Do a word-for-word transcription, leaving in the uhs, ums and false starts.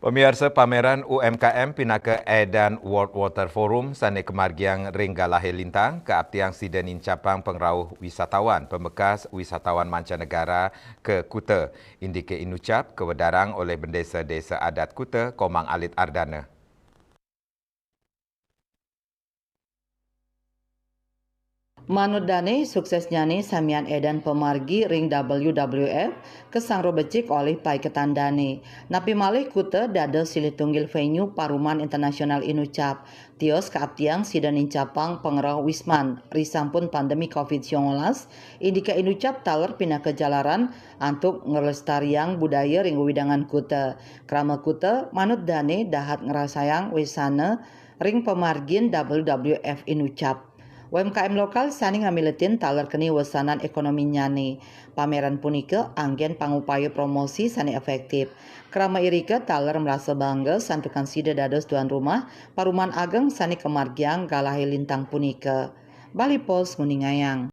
Pamiarsa, pameran U M K M pinaka Edan World Water Forum sane kamargiang ring Galahe Lintang, kaaptiang sida nincapang pangrauh wisatawan, pamekas wisatawan mancanegara ka Kuta, indike inucap kawedarang oleh Bendesa Desa Adat Kuta, Komang Alit Ardana. Manut dane, suksesnyane samian edan pamargi ring W W F kasangruh becik olih paiketan dane. Napi malih Kuta dados silih tunggil venue Paruman Internasional Inucap. Tios kaaptiang sida nincapang pangrauh wisman risampun pandemi covid sembilan belas, indike inucap taler pinaka jalaran antuk nglestariang budaya ring wewidangan Kuta. Krama Kuta, manut dane, dahat ngrasayang wesana ring pamargin W W F inucap. U M K M lokal sane ngamiletin taler keni wesanan ekonominyane. Pameran punika anggen pangupaya promosi sane efektif. Krama irika taler marasa bangga santukan sida dados tuan rumah Paruman Ageng sane kamargiang Galahe Lintang punika. Bali Post nguningayang.